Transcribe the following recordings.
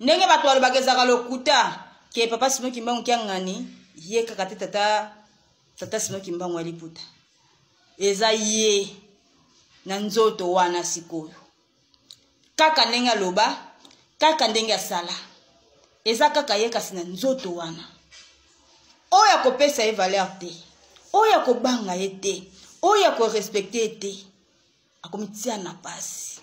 Ndenge bato balobaka ezalaka lokuta ke papa Simon Kimbangu Kiangani ye kaka te tata tata Simon Kimbangu ya liputa eza ye na nzoto wana sikoyo kaka ndenge aloba kaka ndenge asala eza kaka ye kasi na nzoto wana oyo akopesa ye valeur te oyo akobanga ye te oyo akorespecte ye te akomitia na pasi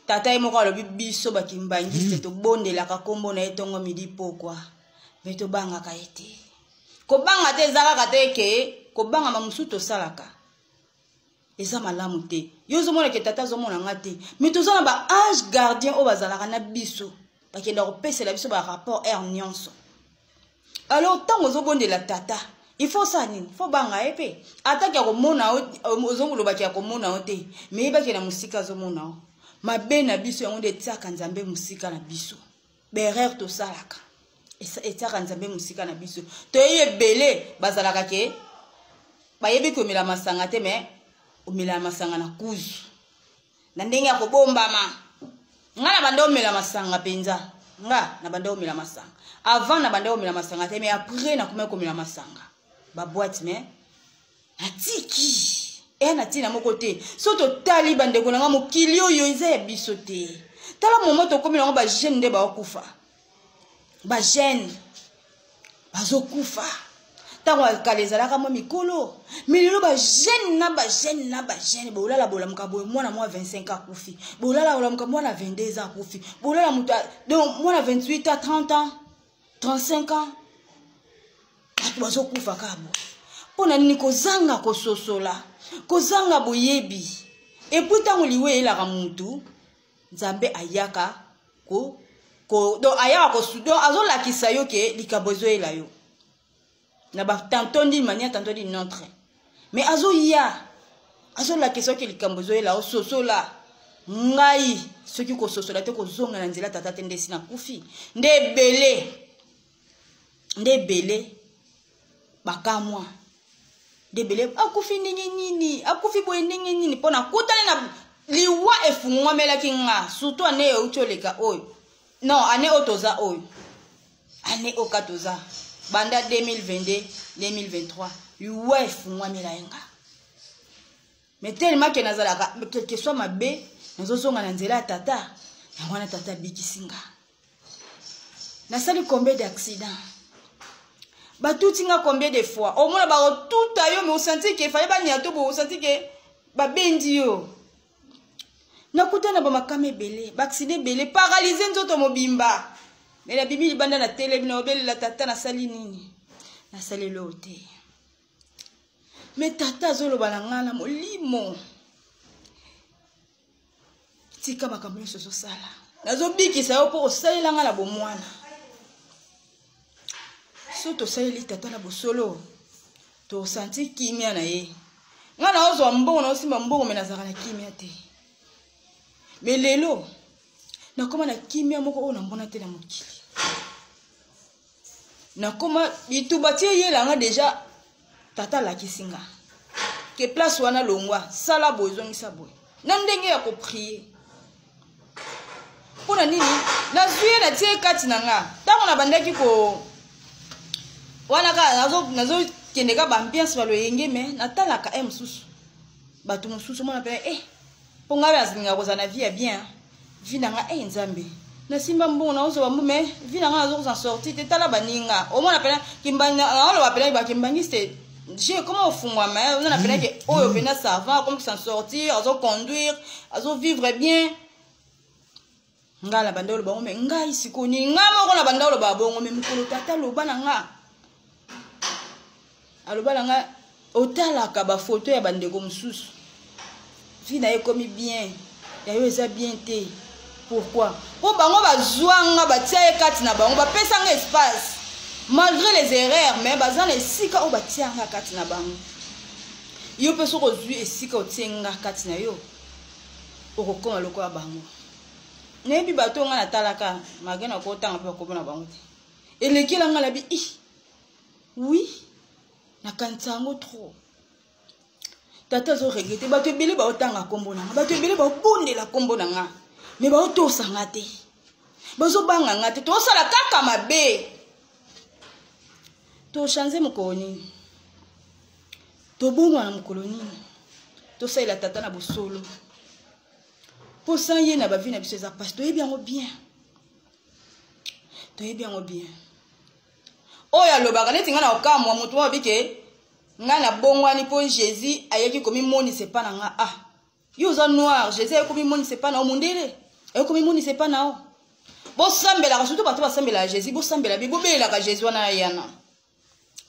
tata ye moko alobi biso bakimbangiste tobondelaka nkombo na ye ntongo midi pokwa me tobangaka ye te kobanga te eza kaka te ke kobangama mosusu tosalaka eza malamu te yo ozomona ke tata azomona nga te me toza na ba ange gardien oyo bazalaka na biso bakenda kopesela biso barapport heure nyonso alors ntango ozobondela tata il faut osala nini fo banga ye mpe ataki akomona yo ozongolobaki akomona yo te me yebaki na mosika azomona yo mabe na biso yango nde etiaka nzambe mosika na biso baerreur tosalaka etiaka nzambe mosika na biso toyebi ebele bazalaka ke bayebi komela masanga te me omela masanga na kuzu na ndenge ya kobombama nga na banda omela masanga mpenza nga na banda omela masanga avant na banda omela masanga te mais après nakomaki komela masanga baboite mais natiki eya na ntina moko te so totali bandeko na nga mokili oyo eza ya biso te tala momo tokomi nango bajeune nde baokufa bajeune bazokufa ntango ya kala ezalaka mwa mikolo me lelo bajeune na bajeune na bajeune bolala bolamuka boye mwana mwa 25 akufi bolala bolamuka mwana 22 ans akufi bolala moto donc mwana 28 ans 30 ans 35 ans bato bazokufa kaka boye mpo na nini kozanga kososola kozanga boyebi epuis ntango liwa eyelaka motu nzambe ayaka ko, ko donc ayaka ko donc azolakisa yo ke likambo ezoyela yo na ba tantôt d'une manière tantôt d'une autre mais azoya azolakisa yo ke likambo ezoyela yo sosola ngai soki kososola te kozonga na nzela tata te nde esi nakufi nde ebele nde ebele bakamwa debele akufi ndenge nini akufi boye ndenge nini mpo nakutani na liwa efungwamelaki nga surtout ane euti oleka oyo non ane oyo toza oyo ane oyo ka toza banda 2022 2023 liwa efungwamela ye nga mais tellement ke nazalaka quelque soit mabe nazozonga na nzela ya tata yango wana tata abikisi nga nasali combien d'accident batuti nga combien de fois omona bakotuta yo me osanti ke fale baniato bo osanti ke babendi yo nakuta na bamakama ebele baaccident ebele paralyse nzoto mobimba me nabimi libanda na telemi na obelela tata nasali nini nasali eloko te me tata azoloba na ngai na molimo tika makambo nyonso ozosala nazobikisa yo mpo osalela ngai na bomwana so tosaleli tata na bosolo tosanti kimia na ye ngai naozwa mbongo naosimba mbongo me nazalaka na kimia te me lelo nakoma na kimia moko oyo namona te na mokili nakoma bituba ti eyela nga deja tata alakisi nga ke place wana longwa sala boye ezongisa boye na ndenge ya koprie mpo na nini nazwi ye natie kati na nga ntango nabandaki ko wana kaka nazokende kaka baambiance baloyenge me natalaka e mosusu bato mosusu omona mpe e eh, mpo ngai nazalingaka kozala na vie ya bien vie na ngai e eh, nzambe nasimba mbongo naozwa bambu me vie na ngai nazokozwa sorti te tala baninga omona pena naoloba pena bakimbangiste je comment ofungwama eh, oza na pena ke oyo pena ça va comme s'en sortir azoconduire azovivre bien ngai na banda oloba ngo me ngai sikoyo nini ngai moko na banda oloba bongo me mokolo tata aloba na nga aloba na nga otalaka bafoto ya bandeko mosusu vi na ye ekomi bien ya yo eza bien te pourquoi mpo bango bazwa nga batia ye kati na bango bapesa nga espace malgré les erreurs mais baza na esika oyo batia nga kati na bango yo mpe soki ozwi esika otie nga kati na yo okokoma lokola bango nayebi bato oyo ngai natalaka malgre nakotanga mpe bakomona bango te elekela ngai nabi i oui nakanisa yango trop tata azo regrete bato ebele baotanga nkombo na nga bato ebele babondela nkombo na nga Me baotosa nga te, bazobanga nga te, tosala kaka mabe. Tochange mokolo nini? Tobongwana mokolo nini? Tosalela tata na bosolo, mpo sans ye na bavi na biso eza mpasi. Toyebi yango bien, toyebi yango bien. Oyo alobaka neti ngai na okamwa moto moko abike ngai nabongwani mpo Jésus ayaki komimonisa epa na nga. Ah, yo oza noir, Jésus ayaki komimonisa epa na yo, mondele ayaki komimonisa epa na yo. Bosambelaka, surtout bato basambelaka Jésus, bosambela bi bobelelaka Jésus wana ayana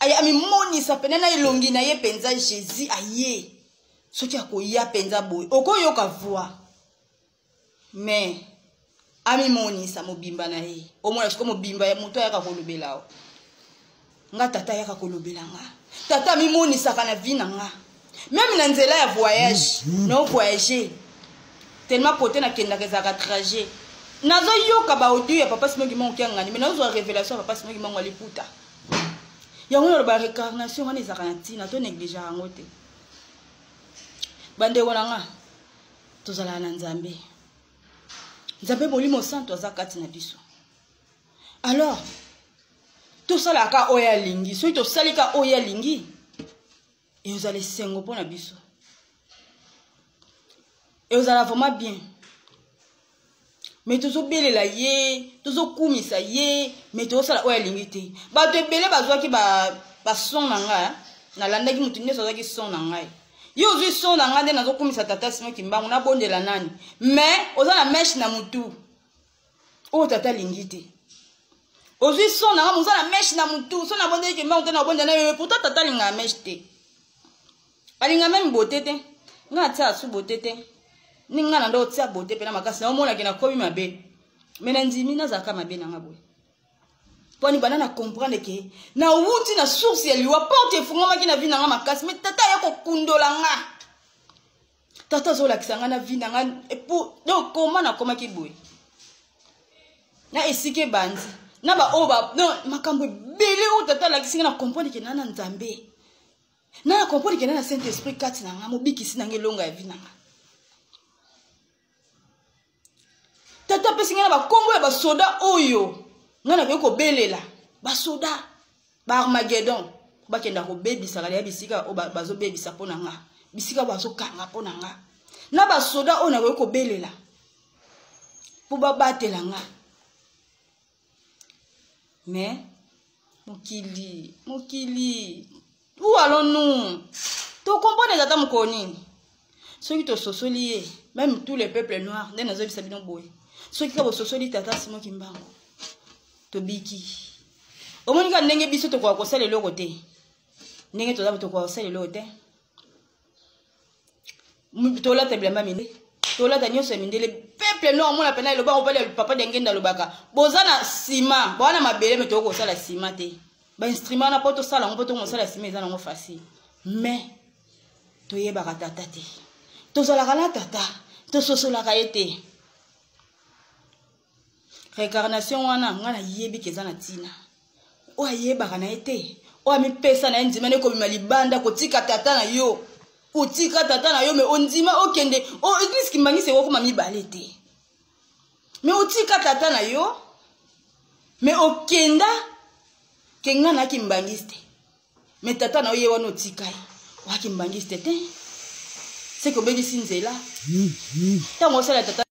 aye amimonisa mpena na elongi na ye mpenza. Jésus aye, soki akoya mpenza boye okoyoka voix, mais amimonisa mobimba na ye, omona siko mobimba ya moto ayaka kolobela o nga. Tata ayaka kolobela nga, tata amimonisaka na vie na nga, meme na nzela ya voyage. Na voyage tellement kote nakendaka ezalaka trajet, nazoyoka baaudio ya papa Simon Kimbangu Kiangani, mais nazozwa révélation ya papa Simon Kimbangu ya liputa yango. Naloba réincarnation wana ezalaka na ntina, to négligeaka yango te. Bandeko na nga, tozalaka na Nzambe. Nzambe Molimo Santo aza kati na biso. Alors tosalaka oyo alingi. Soki tosali ka oyo alingi, ezala esengo mpo na biso, ezala vraiment bien. Mais tozobelela ye, tozokumisa ye, mais tozosala oyo alingi te. Bato ebele bazwaki bason na ngai, nalandaki motu nyonso azwaki son na ngai. Yo ozwi son na ngai nde nazokumisa tata Simon Kimbangu, nabondela nani, mais oza na meshe na motu oyo tata alingi te. Ozwi son na ngai, oza na meshe na motu, so nabondeli Kimbangu te, nabondela na yo. Pourtant tata alingaka meshe te, alinga meme bote te. Ngai atia su bote te, ni ngai na ndo otia bote mpena makasi, naomonaki nakomi mabe, me na ndimi nazalaka mabe na nga boye. Mponi banda na comprendre ke nawuti na source ya liwa, porte efungwamaki na vie na nga makasi, me tata aya kokundola nga. Tata azolakisa nga na vie na nga donc koma nakomaki boye na esika ebandi na baoyo ba makambo ebele oyo tata alakisi nga, na comprendre ke na na Nzambe, na comprendre ke na na Saint Esprit kati na nga, mobikisi na nga, elonga ya vie na nga. Tata apesi ngai na bakombo ya basoda oyo ngai nakoki kobelela, basoda baarmagedon bakenda kobebisaka deya bisika oyo bazobebisa mpo na nga, bisika bazokanga mpo na nga, na basoda oyo nakoki kobelela mpo babatela nga. Mais mokili, mokili, où allons-nous? Tocomprendre ata mokolo nini soki tososoli ye? Même tous les peuples noirs, nde nazoyebisa bino boye, soki ka bososoli tata Simon Kimbangu, tobiki. Omoni kaka ndenge biso tokoka kosala eloko te, ndenge toza tokoka kosala eloko te. Tolata bilamba mindele, tolata nyonso ya mindele. Peuple noir, omona mpena elobaka opali papa Dengenda alobaka, boza na nsima, boza na mabele, me tokoki kosala nsima te. Bainstrument wana mpo tosala yango, mpo tokosala nsima, eza nango facile, mais toyebaka tata te, tozalaka na tata, tososolaka ye te. Réincarnation wana ngai nayebi ke eza na ntina. Oyo ayebaka na ye te, oyo amipesa na ye, ndima nde kobima libanda, kotika tata na yo, otika tata na yo, me ondima okende o église Kimbangisi, ekokoma mibale te, me otika tata na yo, me okenda ke ngai nayaki mbangisi te, me tata na yo ye wana otika ye, oyaki mbangisi te te, seke obebisi nzela ntango osala tata.